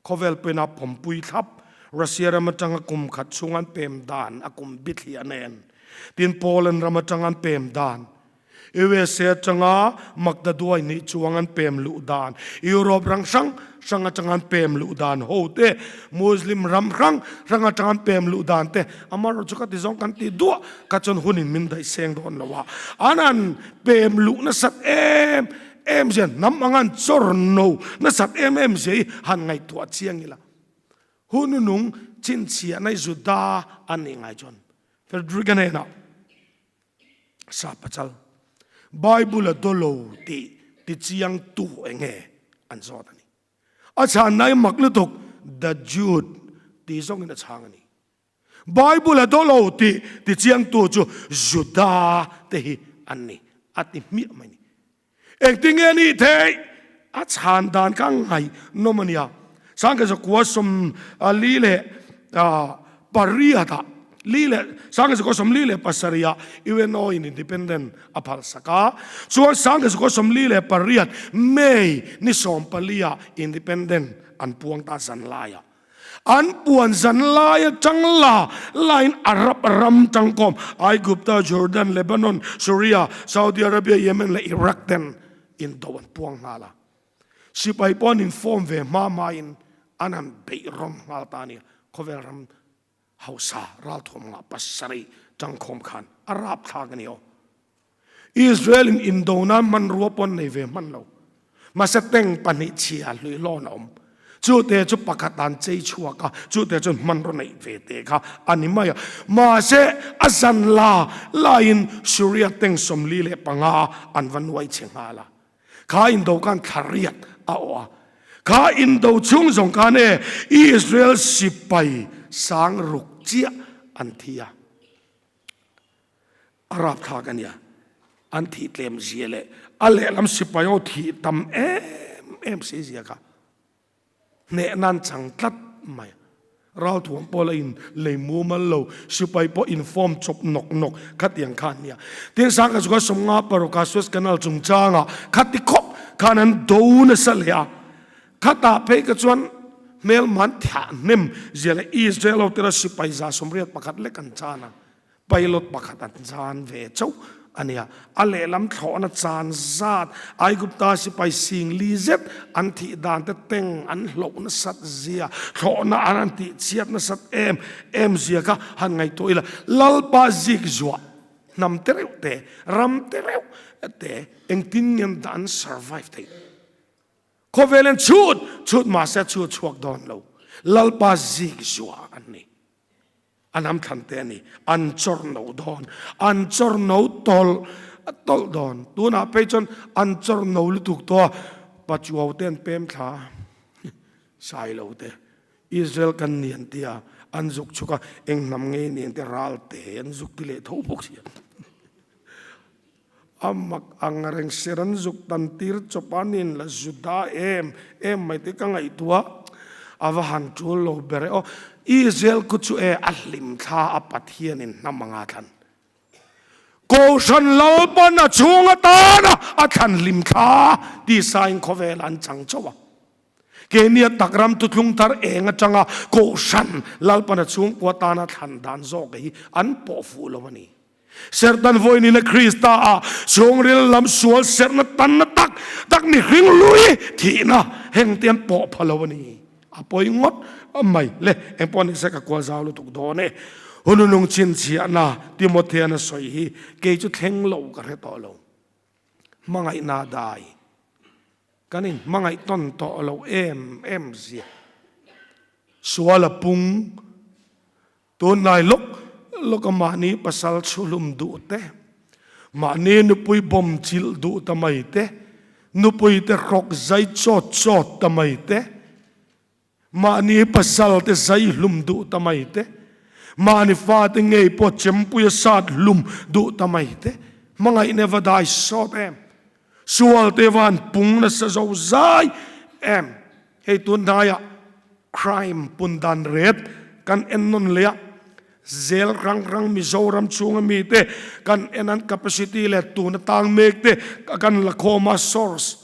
Khawvel pawhin a pawmpui thlap. Russia ram atanga kum khat chhung an pem dan a kum bithliah nen. Tin Poland ram atanga an pem dan, USA atanga Magdaduai nih chuang an pem luh dan, Europe ram hrang hrang atanga an pem luh dan ho te, Muslim ram hrang hrang atanga an pem luh dan te, amaherawhchu chu ka ti zawng kan tih duah kha chuan hunin min daih seng dawn lo a, an han pem luh nasat em em zia, hnam anga an chawr no nasat em em zia hi han ngaihtuah chiang ila. Hun nung chhinchhiahna hi Juda an nih ngai chuan Frederick-a hnenah Sa pachal Bible a dawlo tih tichiang tu enge an zawt a ni. A chhanna hi mak lutuk The Jude tih zawngin a chhang a ni. Bible a dawlo tih tichiang tu chu Juda te hi an ni a ti hmiah mai a ni. Engtin nge nih theih? A chhan dan kha ngaihnawm a nia. Sangkhat zakua 48 ah. Li leh 1947 ah UNO in independent a phal sak a, chuan 1948 May ni 14 ah independent an puang ta zan lai ah. An puan zan lai atang la lain Arab ram tangkawm Aigupta, Jordan, Lebanon, Syria, Saudi Arabia, Yemen leh Iraq ten indo an puang nghal a. Sipai pawh an inform ve hma hmain an han beih rawm nghal ta a ni. Khawvel ram hausa ralthuam ngah pasarih tangkhawm khan a rapthlak a ni aw. Israel in indo nan hmanrua pawh an nei ve hman lo. Mahse tank pahnih chhia hluihlawn a awm. Chute chu pakhat an chei chhuak a, chute chuan hmanraw neih ve te kha a ni mai a. Mahse a zan la laiin Syria tank 45 an va nuai chhe nghal a. Kha indo khan thla riat a awh a, kha indo chhung zawng khan e Israel sipai sang ruk chiah an thi a, a rapthlak a nia, an thih tlem zia leh a lehlam sipai ho thih tam em em si zia kha. Hneh nan chang tlat mai. Ralthuam pawh la in lei mumal lo, sipai pawh in form chawp nawk nawk khatiang kha an nia. Tin Sangha chu kha 50 paruk a Suez Canal chungchangah khati khawp khan an do nasa leh a. Khatah phei kha chuan hmelman thiah hnem zia leh Israel ho tira sipai 81 lek an chan a. Pilot pakhat an chan ve chauh a nia. A lehlam thlawhna chan zat Aigupta sipai sing li zet an thih dan te teng an hloh nasat zia, thlawhna an an tih chhiat nasat em em zia kha han ngaihtuah ila. Lalpa zik zuah hnam te reuh te, ram te reuh te engtin nge an dah an survive theih? Khawvel an chhut chhut mahse a chhut chhuak dawn lo. Lalpa zik zuah an ni. A hnam thlan te a ni. An chawr no dawn. An chawr no tawlh tawlh dawn. Tunah phei chuan an chawr no lutuk tawh a, Pachuau te an pem thla a, Sailo te, Israel kan ni an ti a, an zuk chhuk a, eng hnam nge ni an ti a, ral te an zuk ti leh tho bawk si a. A mak ang reng ser an zuk tan tir chawp a nin la Juda em em mai te ka ngaihtuah a va han tul lo ber e aw. Israel khu chu e a hlim thla a Pathian in hnam anga thlan. Kohhran Lalpan a chhung atana a thlan hlim thla tisa in khawvel an chang chauh a. Keini a tak ram thuthlung thar eng atanga Kohhran Lalpan a chhungkua tana thlan dan zawk hi an pawh fuh lo a ni. Serhtan vawiinina Krista ah chhungril lam sual serhna tanna tak tak mihring lui thihna heng te an pawh pha lo a ni. A pawi ngawt mai le. Engpawh ni se ka kual zau lutuk dawn e. Hununung chhinchhiahna Timotheana sawi hi kei chu thleng lo ka hre tawh lo. Hmangaihna dai. Kan in hmangaih tawn tawh lo em em zia. Sual a pung. Tunlai lawk lawka mahni pasal chhuhlum duh te, mahni nupui bawm chilh duh ta mai te, nupui te hrawk zai chawt chawt ta mai te, mahni pasal te zai hlum duh ta mai te, mahni fate ngei pawh chempuia sat hlum duh ta mai te, hmangaihna va dai sawt em? Sual te van pung nasa zo zai em? Hei tunhnaiah crime pun dan ret kan en nawn leh a, zel rang rang Mizoram chhunga mite kan en an capacity leh tuna tang mek te kan la khawm a, source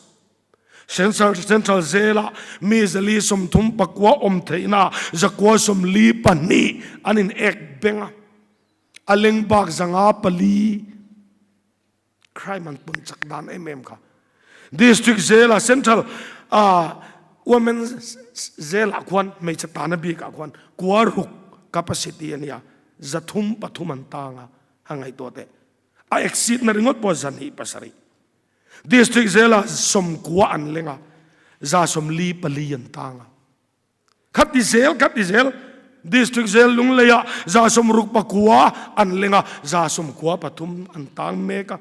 Central Central zela mi 439 awm theihna 142 an in ek beng a, a leng bak 504. Crime an pun chak dan em em kha. District jail ah central ah women jail ah khuan hmeichhe tana bik ah khuan kua ruk capacity ania 303 an tang a a ngaihtuah teh. A exceed na ringawt pawh 27. District jail ah 90 an leng a 144 an tang a. Khati zel khati zel District Jail Lunglei ah 69 an leng a, 93 an tang mek a.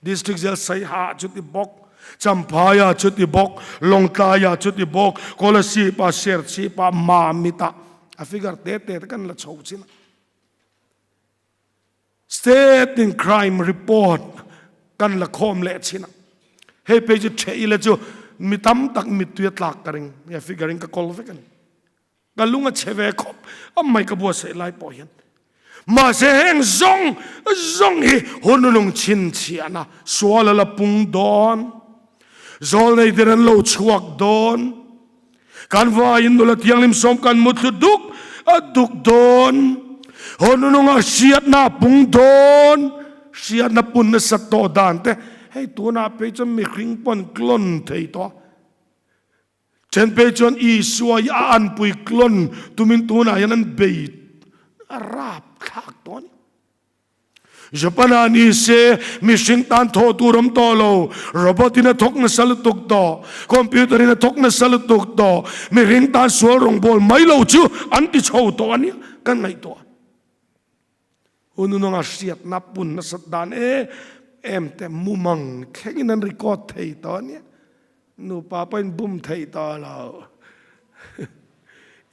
District Jail Saiha ah chuti bawk, Champhai ah chuti bawk, Lawngtlai ah chuti bawk, Kolasib ah, Serchhip ah, Mamit ah a figure te te te kan la chho chin a. State in crime report kan la khawm leh chin a, hei phei chu ṭheh ila chu mi tam tak mittui a tlak ka ring, he figure in ka kawl vek a ni. Ka lung a chhe ve khawp a mai ka buatsaih lai pawh hian. Mahse heng zawng zawng hi hun nung chhinchhiahna sual a la pung dawn. Zawlnei der an lo chhuak dawn. Kan vaiin nula thianghlim sawm kan muthlu duk a duk dawn. Hun nunga hriatna a pung dawn. Hriatna pun nasat tawh dan te hei tunah phei chuan mihring pawn clone thei tawh a. Then phei chuan Isua hi a anpui clone tumin tunah hian an bei a rap thlak tawh a ni. Japan-ah ni se mihring tan thawh tur awm tawh lo, robot-in a thawk nasa lutuk tawh, computer-in a thawk nasa lutuk tawh, mihring tan sual rawngbawl mai lo chu an ti chho tawh a nia kan ngaihtuah. Hununanga hriatna pun nasat dan em em te mumang thlengin an record thei tawh a nia. Nupa pawhin bum thei tawh lo.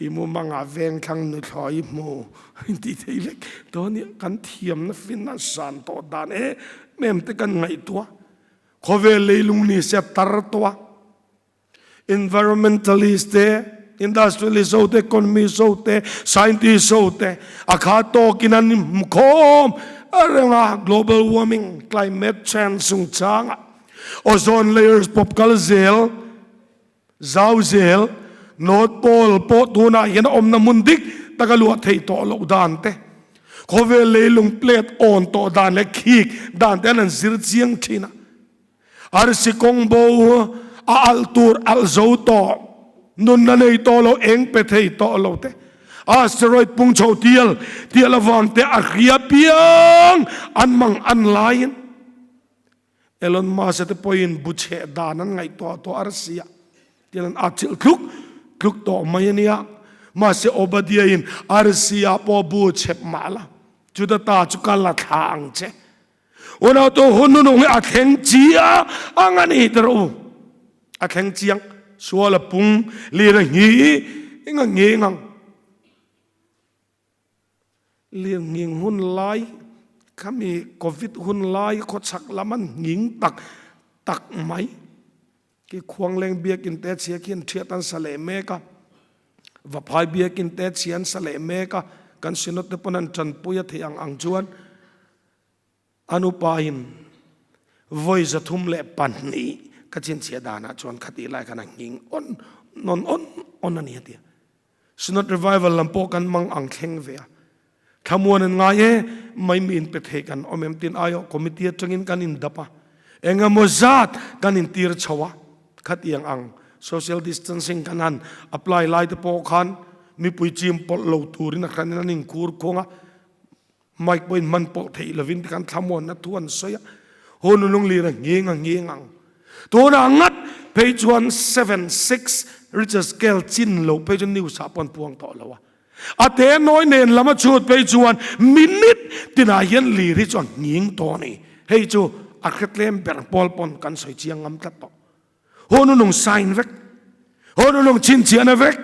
I mumangah vengthlang nuthlawi i hmu tih thei vek tawh a nia. Kan thiamna finna san tawh dan em em te kan ngaihtuah. Khawvel leilung ni se a tar tawh a. Environmentalist te, industrialist ho te, economist ho te, scientist ho te a kha tawkin an inhmukhawm a reng a, global warming, climate change chungchangah ozone layers pawp kal zel, zau zel, North Pole pawh tunah hian a awmna hmun dik taka luah theih tawh loh dan te, khawvel leilung plate awn tawh dan leh khik dan te an han zir chiang thin a. Arsi kawng bo a alh tur alh zo tawh, nunna nei tawh lo, eng pe thei tawh lo te, asteroid pung chho tial tial avang te a hria piang an mang an laiin Elon Musk-a te pawhin bu chheh dan an ngaihtuah tawh arsi-ah tial an atchilh tluk tluk tawh mai a nia. Mahse Obadiah-in arsi-ah pawh bu chhep mah la, chuta ta chu ka la thla ang che. Unautu hun nunung hi a thleng chiang ang a ni tir u. A thleng chiang sual a pung lir a nghi eng a ngeng ang. Lir nghing hun lai khami covid hun lai khawchhak lam an nghing tak tak mai. Khi khuangleng biakin te chhia khian thiat an sa leh mek a. Vaphai biakin te chhia an sa leh mek a. Kan synod te pawn an tanpui a theih ang ang chuan An upain vawi 302 ka chhinchhiah danah chuan khatih lai khan a nghing awn nawn awn awn a ni a ti a. Synod Revival lam pawh kan mang ang thleng ve a. Thlamuan an ngai e, mai mi inpe thei kan awm em tin aiawh committee atangin kan indap a. Engemaw zat kan intir chho a, khatiang ang social distancing kan han apply lai te pawh khan mipui chim pawlh lo turin a hranin an inkhur khung a. Mike pawhin hman pawh theih lovin tikhan thlamuanna thu an sawi a, hun lung lir a nghing a nghing ang. Tunah ngat phei chuan seven, six Richter scale chin lo phei chu news ah pawh an puang tawh lo a. A te nawi nen lam a chhut phei chuan minute tinah hian lir hi chu a nghing tawh a ni. Hei chu a hretlem ber pawl pawn kan sawi chiang ngam tlat tawh. Hun nung sign vek, hun nung chhinchhiahna vek,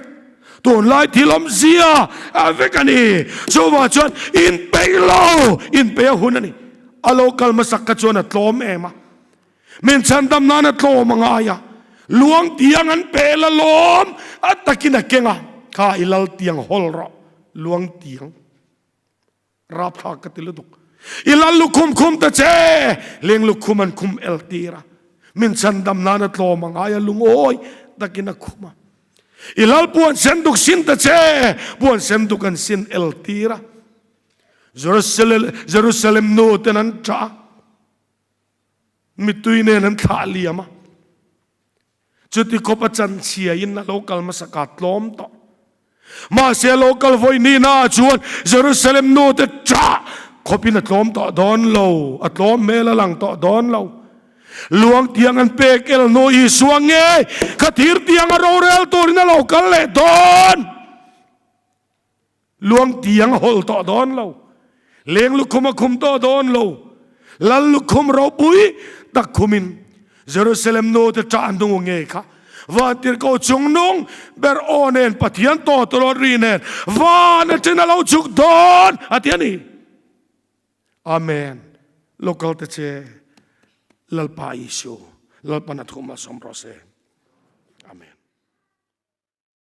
tunlai thil awmzia vek a ni. Chuvang chuan inpeih lo, inpeih a hun a ni. A lo kal hmasak kha chuan a tlawm em a, min chhandam nan a tlawm a ngai a, luang tiang an pe la lawm a takin a keng a, kha i lal tiang hawl rawh, luang tiang. Rapthlak ka ti lutuk. I lal lukhum khum ta che! Leng lukhum an khum el tir a. Min chhandam nan a tlawm a ngai a, lungawi takin a khum a. I lal puan sen duk sin ta che! Puan sen duk an sin el tir a. Jerusalem nu ten an ṭah a. Mittui nen an thlah liam a. Chuti khawp a chan chhiain a lo kal hmasa ka tlawm tawh. Mahse a lo kal vawi nihnaah chuan Jerusalem nute ṭah khawpin a tlawm tawh dawn lo, a tlawm hmel a lang tawh dawn lo. Luang tiang an pek el hnu Isua ngei kha thir tiang a rorel turin a lo kal leh dawn. Luang tiang a hawlh tawh dawn lo, leng lukhum a khum tawh dawn lo, lal lukhum ropui tak khumin Jerusalem nu te ṭah hnu ngei kha vantirhkoh chungnung ber aw nen Pathian tawtawlawt ri nen van aṭin a lo chhuk dawn a ti a ni. Amen. Local te che Lalpa Isu Lalpan a thu malsawm rawh se.